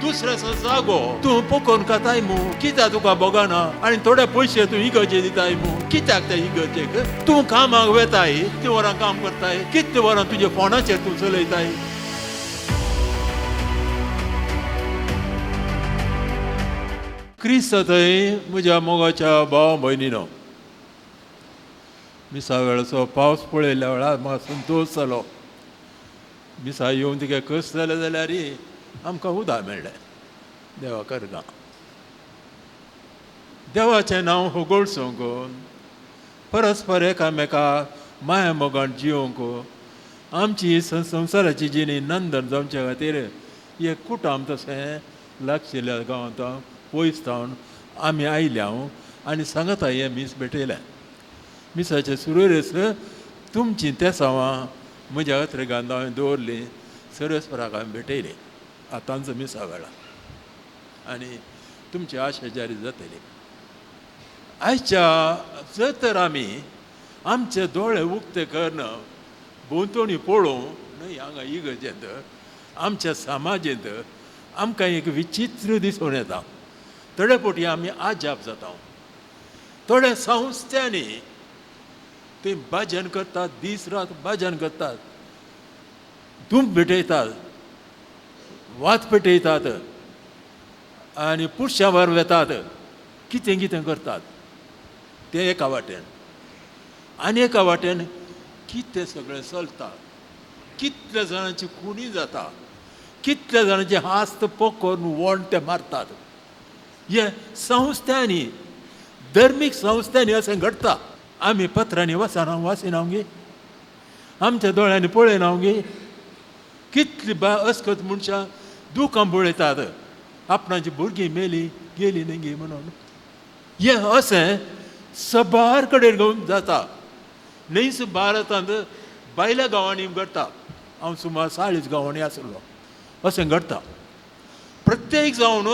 दुसऱ्याचो जागो तूं पोकोवन खाताय मू, कित्याक तुका भोगना? आनी थोडे पयशे तूं इगर्जे दिताय मू, कित्याक त्या इगर्जेक? तूं कामाक वेताय, कितली वरां काम करताय, कितली वरां तुज्या फोनाचेर तूं चलयताय? क्रिस्त थंय म्हज्या मोगाच्या भाव भयणीनो, मिसा वेळाचो पावस पळयल्या वेळार म्हाका संतोश जालो. मिसा येवन तिका कस जालें जाल्यार आमकां उदक मेळ्ळें. देवा करगा देवाचें नांव होगोळसूंक, परस्पर एकामेका माया मोगान जियोवंक, आमची संवसाराची जिणी नंदन जावचे खातीर एक कुटाम तशें लागशिल्ल्या गांवांत पयस जावन आमी आयल्या आनी सांगता हें मीस भेटयलें. मिसाचे सुरवेस तुमचीं तेसांवां म्हज्या अत्रेगान हांवें दवरलीं, सर्वेस्पराक हांवें भेटयलीं. आतांचो मिसा वेळा आनी तुमची आशा जारी जातली. आयच्या जर तर आमी आमचे दोळे उक्ते करून भोंवतणी पळोवं न्हय, हांगा इगर्जेंत आमच्या समाजेंत आमकां एक विचित्र दिसून येता. थोडे फावटी आमी आजाप जाता. थोड्या संस्थ्यांनी ते भजन करतात, दीस रात भजन करतात, धूम पेटयतात, वात पेटयतात आनी पुरशावर वेतात, कितें कितें करतात तें एका वाटेन. आनी एका वाटेन कितें सगळें चलता, कितल्या जाणांची खुणी जाता, कितल्या जाणांचे हास्त पोकोवन वण ते मारतात. हे संस्थ्यांनी, धर्मीक संस्थ्यांनी अशें घडटा. आमी पत्रांनी वचना वाचिना गे, आमच्या दोळ्यांनी पळयना गे. कितली बा अस्कत मनशां दुकां पळयतात, आपणाची भुरगीं मेली गेली न्ही गे म्हणून. हें अशें सबार कडेन जाता. न्हयच भारतांत भायल्या गांवांनी घडटा. हांव सुमार 40 गांवांनी आसलो. अशें घडटा प्रत्येक जावन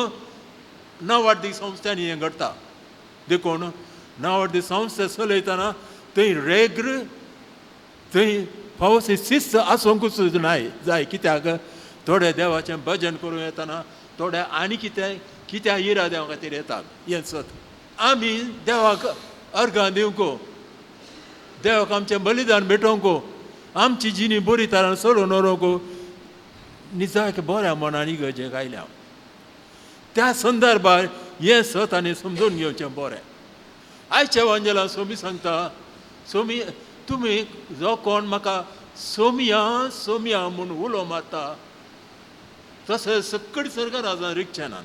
नावार्दीक संस्थांनी हें घडटा. देखून नावार्दी संस्था चलयतना थंय रेग्र थंय फावोशी शिस्त आसूंकूच नाय जाय. कित्याक थोडे देवाचें भजन करूं येतना, थोडे आनी कितें कित्या इराद्या खातीर येतात. हें सत आमी देवाक अर्गां दिवंक, देवाक आमचें बलिदान भेटोवंक, आमची जिणी बरी तरान सोडून व्हरूंक निजाक बऱ्या मनान इगर्जेक आयल्या. त्या संदर्भार हें सत आनी समजून घेवचें बरें. आयच्या वांजेला सोमी सांगता, सोमी तुमी जो कोण म्हाका सोमिया सोमिया म्हूण उलो मारता तशें सकड सरकार रिगचें ना.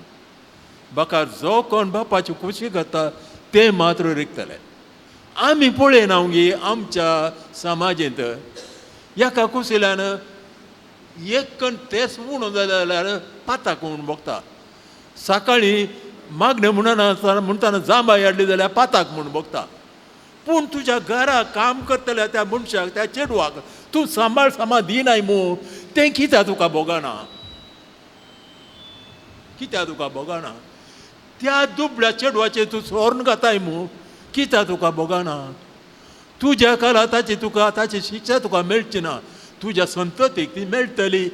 बाका जो कोण बापाची खुशी करता ते मात्र रिगतले. आमी पळयना गे आमच्या समाजेंत एका कुशिल्यान एक कण तेंच उणो जालें जाल्यार पाताक म्हूण भोगता. सकाळीं मागणें म्हणना म्हणटाना जांबाय हाडली जाल्यार पाताक म्हूण भोगता. पूण तुज्या घरा काम करतल्या त्या मनशाक, त्या चेडवाक तूं सांबाळ सामा दिनाय मू, तें कित्याक तुका भोगना? कित्याक तुका भोगना? त्या दुबळ्या चेडवाचेर तूं सोर्ण घाताय मू, कित्याक तुका भोगना? तुज्या काला ताची तुका ताची शिक्षा तुका मेळची ना, तुज्या संततीक ती मेळटली,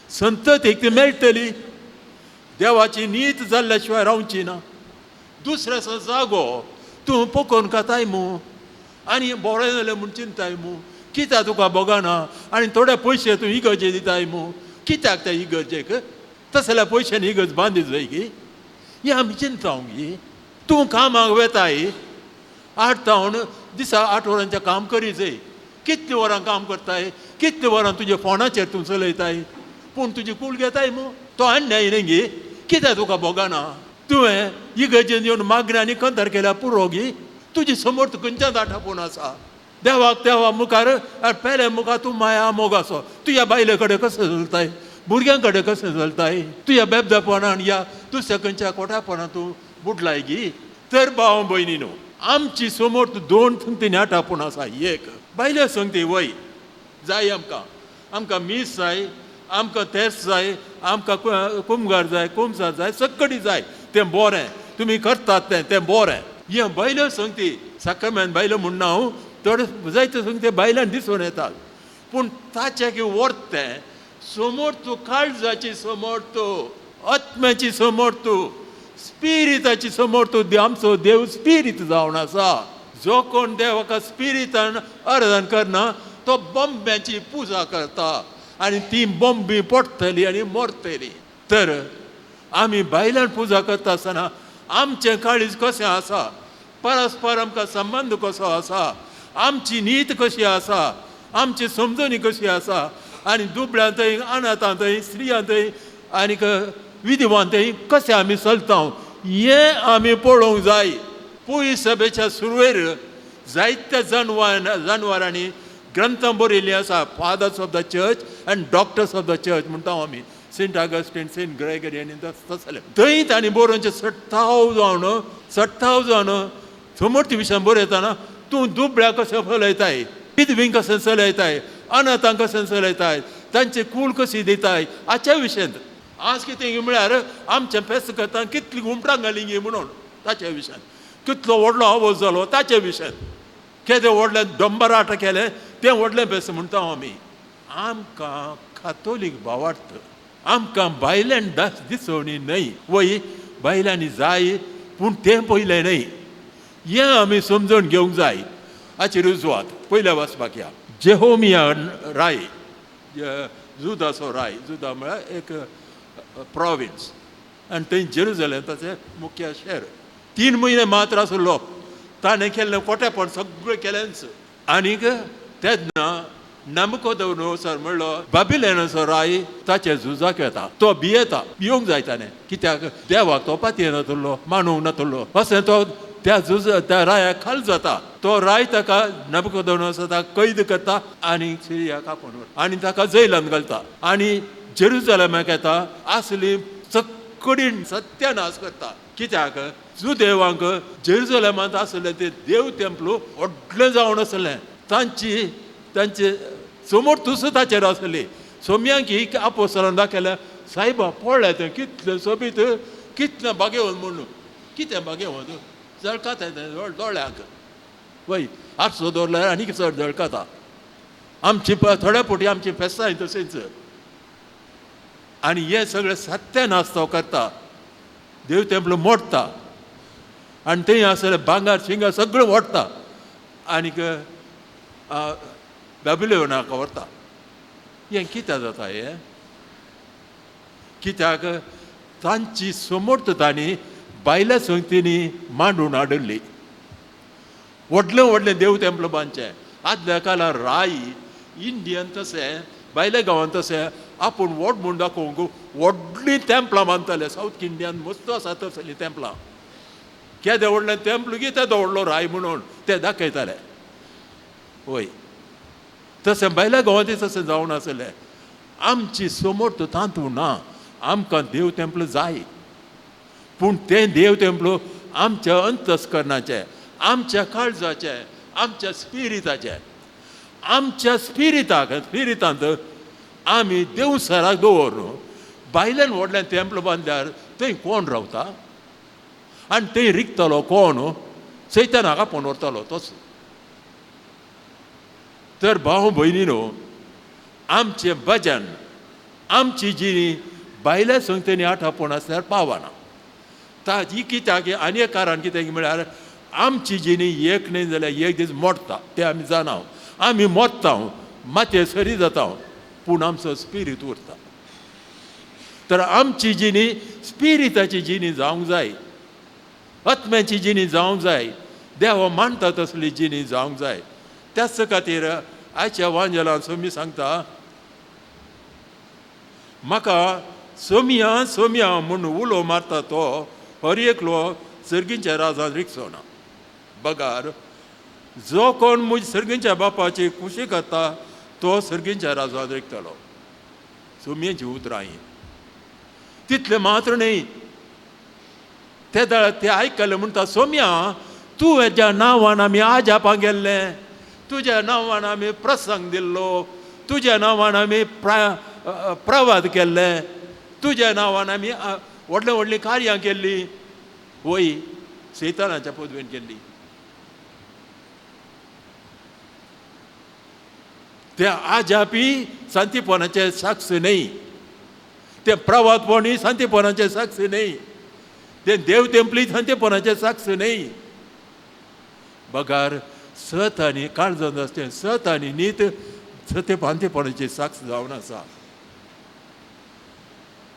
संततीक ती मेळटली. देवाची नीत जाल्ल्या शिवाय रावची ना. दुसऱ्याचो जागो तूं पोकोवन खाताय मू आनी बरें जालें म्हूण चिंताय मू, कित्याक तुका भोगना? आनी थोडे पयशे तूं इगर्जे दिताय मू, कित्याक त्या इगर्जेक? तशें जाल्यार पयशांनी इगर्ज बांदी जाय गी, हें आमी चिंता गी. तूं कामाक वेताय 8 जावन दिसा 8 वरांचें काम करी जाय. कितली वरां काम करताय, कितली वरां तुज्या फोनाचेर तूं चलयताय, पूण तुजी कूल घेताय मू, तो अन्याय न्ही गे, कित्याक तुका भोगना? तुवें इगर्जेन येवन मागणें आनी कंतर केल्यार पुरो गी, तुजी समर्थ खंयच्यान आठापून आसा? देवाक देवा मुखार पेले मुखार तूं माया मोग आसो. तुज्या बायले कडेन कशें चलताय, भुरग्यां कडेन कशें चलताय, तुज्या बेबदेपणान या दुसऱ्या खंयच्या कोट्यापणान तूं बुडलाय गी. तर भाव भयणी न्हू, आमची समर्थ 2 संगतींनी आठापून आसा. एक बायले संगती वय जाय आमकां, आमकां मीस जाय, आमकां तेस जाय, आमकां कुमगार जाय, कुमसार जाय, सक्कडी जाय. तें बरें तुमी करतात तें, तें बरें. हें बायल्यो संगती साक्रमेंत बायलो म्हणना हांव, थोडे जायते संगती बायल्यान दिसून येतात. पूण ताचें की वर्त तें समर्थ, काळजाची समर्थ आत्म्याची समर्थ, स्पिरिताची समर्थ. आमचो देव स्पिरीत जावन आसा. जो कोण देवाक स्पिरितान आराधन करना तो बॉम्ब्यांची पुजा करता आनी ती बॉम्बी पडटली आनी मरतली. तर आमी बायल्यान पुजा करता आसतना आमचें काळीज कशें आसा, परस्पर आमकां संबंद कसो आसा, आमची नीत कशी आसा, आमची समजणी कशी आसा, आनी दुबळ्यांतय, अनाथांतय, स्त्रियांतय आनीक विधवांतय कशें आमी चलता हें आमी पळोवंक जाय. पयस सभेच्या सुरवेर जायत्या जानवरांनी ग्रंथां बरयल्लीं आसा. Fathers of the church and doctors of the church म्हणटा आमी, सेंट ऑगस्टीन, सेंट ग्रेगरी आनी तसले. थंय तांणी बरोवचें सट्टाव जावन समर्थी विशयान बरयतना तूं दुबळ्या कशें चलयताय, विधवींक कशें चलयताय, अनाथांक कशें चलयताय, तांचे कूल कशी दिताय हाच्या विशयांत. आज कितें म्हळ्यार आमचें फेस्त करता कितली घुमटां घाली गी म्हणून ताच्या विशयांत, कितलो व्हडलो आवाज जालो ताच्या विशयांत, केदें व्हडलें डंबराट केलें तें व्हडलें फेस्त म्हणटा आमी. आमकां कातोलीक भावार्थ, आमकां भायल्यान दास दिसोवणी न्हय, वय बायलांनी जाय पूण तें पयलें न्हय, हें आमी समजून घेवंक जाय. हाची रुजवात पयल्या वाचपाक या. जेहोमिया राय, जुदाचो राय, जुदा म्हळ्यार एक प्रोविन्स आनी थंय जेरुजलेम ताचें मुख्य शहर. 3 म्हयने मात्र आसलो. ताणें केल्लें कोटेपण सगळें केलेंच. आनीक तेन्ना नमकोदोनोसर म्हणलो बाबिलेनाचो राय ताचे झुजाक येता, तो भियेता, भिवंक जाय ताणें, कित्याक देवाक तो पातये नातलो, मानूंक नातलो. अशें तो त्या झुज त्या रायाक खाल जाता. तो राय ताका नबुकदोनोसर ताका कैद करता आनी सिरियाक आपोवन व्हरता आनी ताका जैलांत घालता आनी जेरुजलेमाक येता आसली चकडीन सत्यानाश करता. कित्याक जुदेवांक जेरुजलेमांत आसलें ते देव तेंपलो व्हडलें जावन आसलें, तांची तांचे समर्थूच ताचेर आसली. सोम्यांक आपोसरान दाखयलें, सायबा पळय तें कितलें सोबीत, कितलें बागेवन म्हणून, कितें बागेवन जळकाता तें दोळ्यांक, वय आरसो दवरल्यार आनीक चड जळकाता. आमची थोड्या फावटी आमची फेस्तां तशेंच. आनी हें सगळें सत्यानाश तो करता, देव तेंपलो मोडटा आनी थंय आसलें भांगर शिंगर सगळें मोडटा आनीक बाबिलोनाक व्हरता. हें कित्याक जाता हें? कित्याक तांची समर्थ तांणी बायल्या संगतींनी मांडून हाडिल्ली. व्हडलें व्हडलें देव तेंपलो बांदचें. आदल्या काळार राय इंडियन तशें बायल्या गांवांत तशें आपूण व्हड म्हूण दाखोवंक व्हडलीं तेंपलां बांदताले. सावथ इंडियन मस्त आसा तसलीं तेंपलां. केदें व्हडलें तेंपल की तेदो व्हडलो राय म्हणून ते दाखयताले. वय तशें बायल्या गांवांत तशें जावन आसलें. आमची समर्थ तातूंत ना. आमकां देव तेंपल जाय पूण तें देव तेंपलो आमच्या अंतस्करणाचें, आमच्या काळजाचें, आमच्या स्पिरिताचें. आमच्या स्पिरिताक स्पिरितांत आमी देवसराक दवरून भायल्यान व्हडल्यान तेंपलो बांदल्यार थंय कोण रावता आनी थंय रिगतलो कोण? सैतानाक आपोवन व्हरतलो तोच. तर भाव भयणीनो, आमचें भजन, आमची जिणी भायल्या संगतेनी आठापोवन आसल्यार पावना. ही कित्याक आनी एक कारण कितें म्हळ्यार आमची जिणी एक न्हय जाल्यार एक दीस मोडटा, तें आमी जाणा. आमी मोडटा, मातये सरी जाता, पूण आमचो स्पिरीत उरता. तर आमची जिणी स्पिरिताची जिणी जावंक जाय, आत्म्याची जिणी जावंक जाय, देवा मानता तसली जिणी जावंक जाय. त्याच खातीर आयच्या वांजेलान सोमी सांगता, म्हाका सोमिया सोमिया म्हूण उलो मारता तो हर एकलो सर्गींच्या राजान रिगचो ना. बगार जो कोण म्हज सर्गींच्या बापाची खुशी करता तो सर्गींच्या राजान रिगतलो. सोमयेची उतरां हीं. तितलें मात्र न्हय, ते ते आयकले म्हणटा, सोम्या तूं हेज्या नांवान आमी आजापां गेल्ले, तुज्या नांवान आमी प्रसंग दिल्लो, तुज्या नांवान आमी प्रवाद केल्ले, तुज्या नांवान आमी व्हडलीं व्हडलीं कार्यां केल्लीं. वय सैतानाच्या पदवेन केल्ली. ते आजापी शांतीपणाचे साक्ष न्हय, तें प्रवातपण ही सांतेपणाचें साक्ष न्हय, तें देव तेंपली सांतेपणाचें साक्ष न्हय, बगार सत आनी काळजांत आसचें सत आनी नीत सत्य पांतेपणाची साक्ष जावन आसा.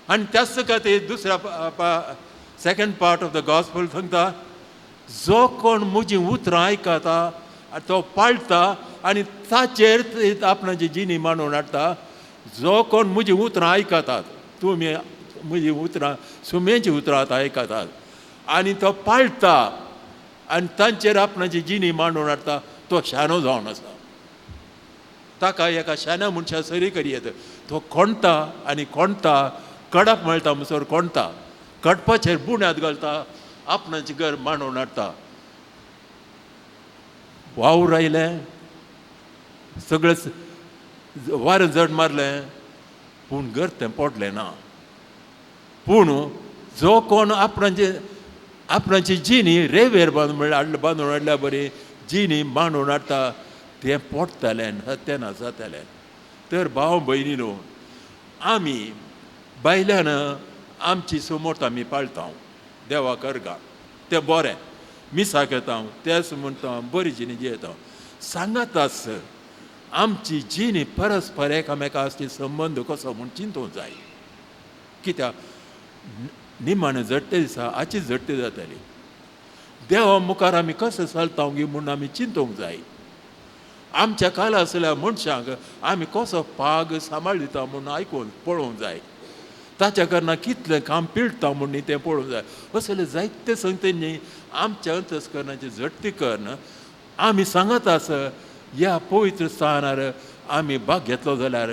आनी त्याच खातीर दुसऱ्या second part of the gospel सांगता, जो कोण म्हजीं उतरां आयकता तो पाळटा आनी ताचेर आपणाची जिणी मांडून हाडटा. जो कोण म्हजीं उतरां आयकतात, तुमी म्हजीं उतरां सुमेची उतरां आतां आयकतात आनी तो पाळटा आनी तांचेर आपणाची जिणी मांडून हाडटा, तो शाणो जावन आसा. ताका एका शाण्या मनशा सरी करी येता. तो कोणता आनी कोणता कडप मेळटा म्हणसर कोणता कडपाचेर बुन्याद घालता, आपणाचें घर मांडून हाडटा. वावर आयलें, सगळें वारें जड मारलें, पूण घर तें पडलें ना. पूण जो कोण आपणाचे आपणाची जिणी रेवेर बांदून हाडल्या बांदून हाडल्या बरी जिणी मांडून हाडटा, तें पडटलें सत्यना जातलें. तर भाव भयणी न्हू, आमी भायल्यान आमची समर्थ आमी पाळटा देवा करगा, तें बरें मिसाक येता, तेंच म्हणटा बरी जिणी जियेता. सांगात आस आमची जिणी परस्पर एकामेका आसची संबंद कसो म्हूण चिंतूंक जाय. कित्याक निमाणें झडटे दिसा आची झडटी जातली. देवा मुखार आमी कशें चलता गी म्हूण आमी चिंतूंक जाय. आमच्या काल आसल्या मनशांक आमी कसो पाग सांबाळ दिता म्हूण आयकून पळोवंक जाय. ताच्या कारणान कितलें काम पिळटा म्हूण न्ही तें पळोवंक जाय. असले जायते सांगते न्ही आमच्या अंतस्करणाची झडटी करून आमी सांगत आस ह्या पवित्र स्थानार आमी भाग घेतलो जाल्यार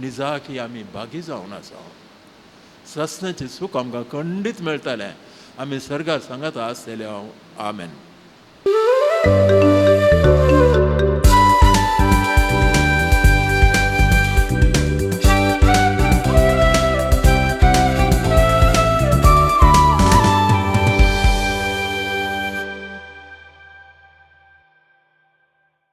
निजाकी आमी भागी जावन आसा. ससनाचें सूख आमकां खंडीत मेळटालें. आमी सर्गार सांगत आसतले. हांव आमेन.